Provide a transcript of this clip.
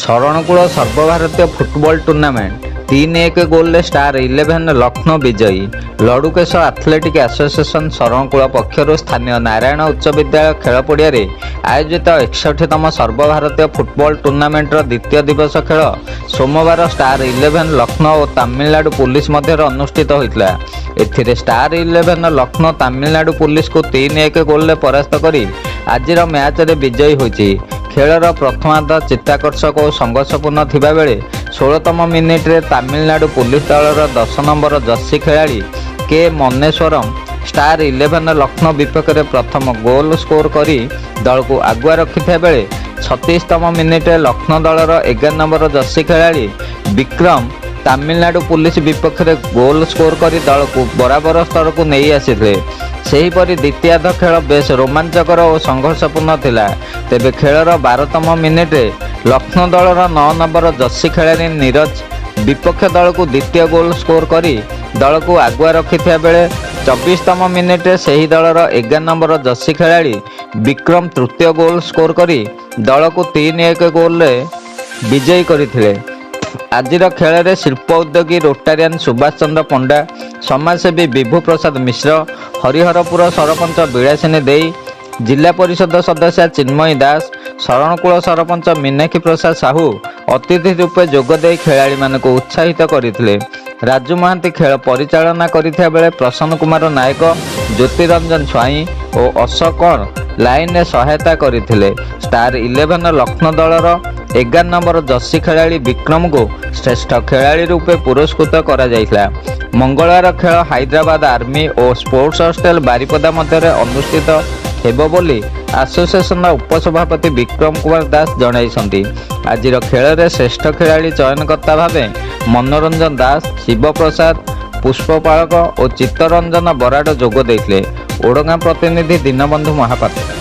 ଶରଣକୁଳ ସର୍ବଭାରତୀୟ football tournament, 3-1 ଗୋଲରେ star eleven Lucknow ବିଜୟୀ। ଲଡୁକେଶ ଆଥଲେଟିକ୍ ଆସୋସିଏସନ ଶରଣକୁଳ ପକ୍ଷରୁ ସ୍ଥାନୀୟ ନାରାୟଣ ଉଚ୍ଚ ବିଦ୍ୟାଳୟ ଖେଳ ପଡ଼ିଆରେ ଆୟୋଜିତ 61ତମ ସର୍ବଭାରତୀୟ ଫୁଟବଲ ଟୁର୍ଣ୍ଣାମେଣ୍ଟର ଦ୍ୱିତୀୟ ଦିବସ ଖେଳ ସୋମବାର ଷ୍ଟାର ଇଲେଭେନ୍ ଲକ୍ଷ୍ନୌ ଓ ତାମିଲନାଡୁ ପୋଲିସ ମଧ୍ୟରେ ଅନୁଷ୍ଠିତ ହୋଇଥିଲା। ଏଥିରେ ଷ୍ଟାର ଇଲେଭେନ୍ ଲକ୍ଷ୍ନୌ ତାମିଲନାଡୁ ପୋଲିସକୁ 3-1 ଗୋଲରେ ପରାସ୍ତ କରି ଆଜିର ମ୍ୟାଚରେ ବିଜୟୀ ହୋଇଛି। ଖେଳର ପ୍ରଥମାର୍ଦ୍ଧ ଚିତ୍ତାକର୍ଷକ ଓ ସଂଘର୍ଷପୂର୍ଣ୍ଣ ଥିବାବେଳେ 16ତମ ମିନିଟରେ ତାମିଲନାଡୁ ପୋଲିସ ଦଳର 10 ନମ୍ବର ଜର୍ସି ଖେଳାଳି କେ ମନେଶ୍ୱରମ ଷ୍ଟାର ଇଲେଭେନ୍ ଲକ୍ଷ୍ନୌ ବିପକ୍ଷରେ ପ୍ରଥମ ଗୋଲ ସ୍କୋର କରି ଦଳକୁ ଆଗୁଆ ରଖିଥିବା ବେଳେ 36ତମ ମିନିଟରେ ଲକ୍ଷ୍ନୌ ଦଳର 11 ନମ୍ବର ଜର୍ସି ଖେଳାଳି ବିକ୍ରମ ତାମିଲନାଡୁ ପୋଲିସ ବିପକ୍ଷରେ ଗୋଲ ସ୍କୋର କରି ଦଳକୁ ବରାବର ସ୍ତରକୁ ନେଇ ଆସିଥିଲେ। ସେହିପରି ଦ୍ୱିତୀୟାର୍ଦ୍ଧ ଖେଳ ବେଶ ରୋମାଞ୍ଚକର ଓ ସଂଘର୍ଷପୂର୍ଣ୍ଣ ଥିଲା। ତେବେ ଖେଳର 12ତମ ମିନିଟରେ ଲକ୍ଷ୍ନୌ ଦଳର 9 ନମ୍ବର ଜର୍ସି ଖେଳାଳି ନୀରଜ ବିପକ୍ଷ ଦଳକୁ ଦ୍ୱିତୀୟ ଗୋଲ ସ୍କୋର କରି ଦଳକୁ ଆଗୁଆ ରଖିଥିବା ବେଳେ 24ତମ ମିନିଟରେ ସେହି ଦଳର 11 ନମ୍ବର ଜର୍ସି ଖେଳାଳି ବିକ୍ରମ ତୃତୀୟ ଗୋଲ ସ୍କୋର କରି ଦଳକୁ 3-1 ଗୋଲରେ ବିଜୟୀ କରିଥିଲେ। ଆଜିର ଖେଳରେ ଶିଳ୍ପ ଉଦ୍ୟୋଗୀ ରୋଟାରିଆନ ସୁଭାଷ ଚନ୍ଦ୍ର ପଣ୍ଡା, ସମାଜସେବୀ ବିଭୁ ପ୍ରସାଦ ମିଶ୍ର, ହରିହରପୁର ସରପଞ୍ଚ ବିଳାସିନୀ ଦେଇ, ଜିଲ୍ଲା ପରିଷଦ ସଦସ୍ୟା ଚିନ୍ମୟୀ ଦାସ, ଶରଣକୁଳ ସରପଞ୍ଚ ମୀନାକ୍ଷୀ ପ୍ରସାଦ ସାହୁ ଅତିଥି ରୂପେ ଯୋଗଦେଇ ଖେଳାଳିମାନଙ୍କୁ ଉତ୍ସାହିତ କରିଥିଲେ। ରାଜୁ ମହାନ୍ତି ଖେଳ ପରିଚାଳନା କରିଥିବା ବେଳେ ପ୍ରସନ୍ନ କୁମାର ନାୟକ, ଜ୍ୟୋତିରଞ୍ଜନ ସ୍ୱାଇଁ ଓ ଅଶୋକ ଲାଇନରେ ସହାୟତା କରିଥିଲେ। ଷ୍ଟାର ଇଲେଭେନ୍ ଲକ୍ଷ୍ନୌ ଦଳର 11 ନମ୍ବର ଜର୍ସି ଖେଳାଳି ବିକ୍ରମଙ୍କୁ ଶ୍ରେଷ୍ଠ ଖେଳାଳି ରୂପେ ପୁରସ୍କୃତ କରାଯାଇଥିଲା। ମଙ୍ଗଳବାର ଖେଳ ହାଇଦ୍ରାବାଦ ଆର୍ମି ଓ ସ୍ପୋର୍ଟସ ହଷ୍ଟେଲ ବାରିପଦା ମଧ୍ୟରେ ଅନୁଷ୍ଠିତ ହେବ ବୋଲି ଆସୋସିଏସନର ଉପସଭାପତି ବିକ୍ରମ କୁମାର ଦାସ ଜଣାଇଛନ୍ତି। ଆଜିର ଖେଳରେ ଶ୍ରେଷ୍ଠ ଖେଳାଳି ଚୟନକର୍ତ୍ତା ଭାବେ ମନୋରଞ୍ଜନ ଦାସ, ଶିବପ୍ରସାଦ ପୁଷ୍ପପାଳକ ଓ ଚିତ୍ତରଞ୍ଜନ ବରାଡ଼ ଯୋଗ ଦେଇଥିଲେ। ଓଡ଼ଗାଁ ପ୍ରତିନିଧି ଦୀନବନ୍ଧୁ ମହାପାତ୍ର।